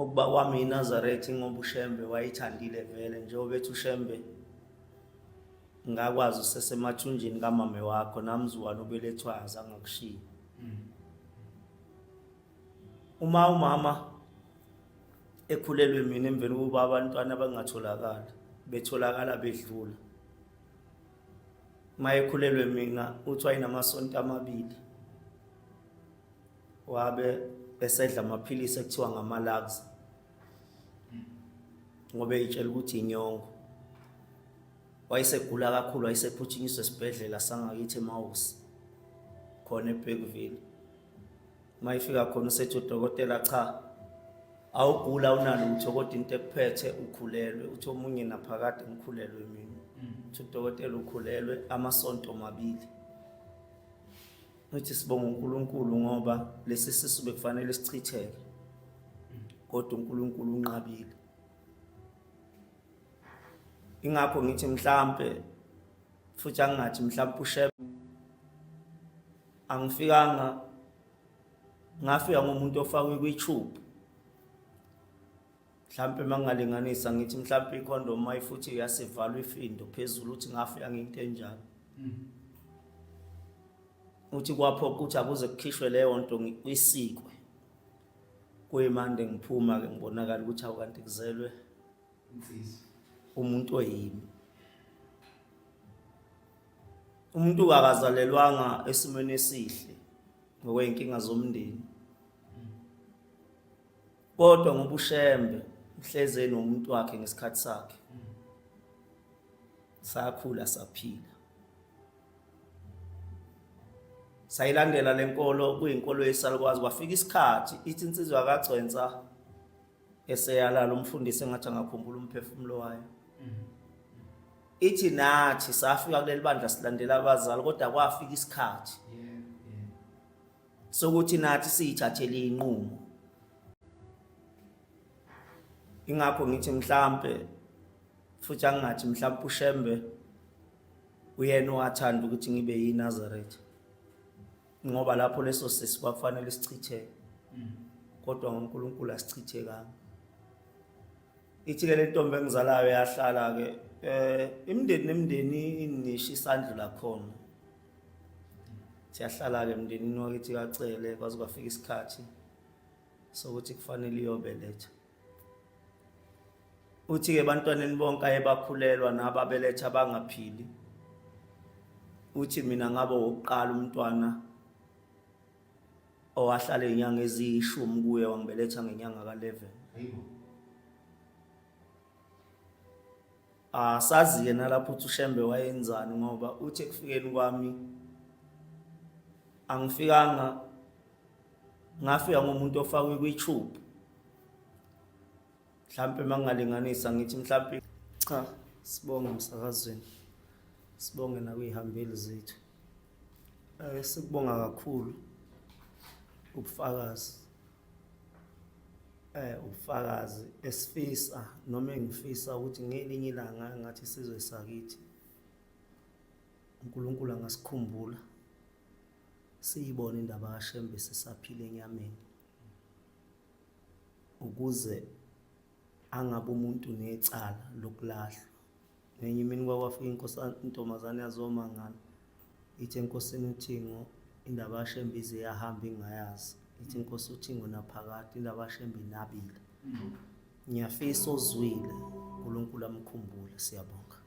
Ukuba kwami iNazaretha ingoba uShembe wayithandile vele njengoba ethi uShembe ngakwazi usesemathunjini kamame wakho namzuwane ubelethwayo azange akushiye. Uma umama ekhulelwe mina emveni kokuba abantwana bangatholakali betholakala bedlula uma ekhulelwe mina uthi wayinamasonto amabili wabe esedla amaphilisi ekuthiwa ngama-lugs ngoba eyitshela ukuthi inyongo wayesegula kakhulu wayesephuthunyiswa esibhedlela sangakithi emawusi khona eBergville uma ifika khona usethi udokotela cha awugula unalutho kodwa into ekuphethe ukhulelwe uthi omunye naphakade ngikhulelwe mina uthi udokotela ukhulelwe amasonto mabili uthi sibonga uNkulunkulu ngoba lesi sisu bekufanele sichitheke kodwa uNkulunkulu unqabile ingakho ngithi mhlambe futhi angingathi mhlambe ushebe angifikanga ngafika ngomuntu ofakwe kwi-tube mhlampe mangingalinganisa ngithi mhlampe ikhondom mayifuthi yasivalwa ifindo phezulu uthi ngafika ngento enjalo uthi kwaphoqa ukuthi akuze kukhishwe leyo nto isikwe kuyimande ngiphuma ke ngibonakala ukuthi awu kanti kuzelwe umuntu oyimi umuntu akazalelwanga esimweni esihle ngokweyinkinga zomndeni kodwa ngoba uShembe uhleze nomuntu wakhe ngesikhathi sakhe sakhula saphila sayilandela lenkolo kuyinkolo yesalukwazi kwafika isikhathi ithi insizwa kaGcwensa eseyalala umfundisi engathi angakhumbula umphefumulo wayo ithi nathi safika kuleli bandla silandela abazali kodwa kwafika isikhathi sokuthi nathi siyithathele inqumo ingakho ngithi mhlambe futhi angingathi mhlambe uShembe uyena owathanda ukuthi ngibe yiNazaretha ngoba lapho leso sisi kwakufanele sichitheke kodwa ngoNkulunkulu asichithekanga ithi ke lentombi engizalayo yahlala ke eh imindeni nemindeni inishi isandla lakhona siyahlala ke emndenini wakithi kacele kwaze kwafika isikhathi sokuthi kufanele iyobeletha uthi-ke ebantwaneni bonke ayebakhulelwa nababeletha bangaphili uthi mina ngabe wokuqala umntwana owahlala izinyanga eziyishumi kuye wangibeletha ngenyanga ka-11 asazi-ke nalapho uthi ushembe wayenzani ngoba uthi ekufikeni kwami angifikanga ngafika ngomuntu ofakwe kwi-tube mhlampe mangingalinganisa ngithi mhlampe cha sibonge emsakazweni sibonge nakwihambeli zethu eh sikubonga kakhulu ubufakazi eh ubufakazi esifisa noma engifisa ukuthi ngelinye ilanga ngathi sizwe sakithi uNkulunkulu angasikhumbula siyibone indaba kaShembe sisaphila enyameni ukuze angabe umuntu necala lokulahlwa ngenye imini kwakwafika inkosana intombazane yazomangala ithi enkosini uthingo indaba kaShembe ize yahamba ingayazi ithi inkosi uthingo naphakade indaba kaShembe inabile ngiyafisa ozwile uNkulunkulu amkhumbule siyabonga.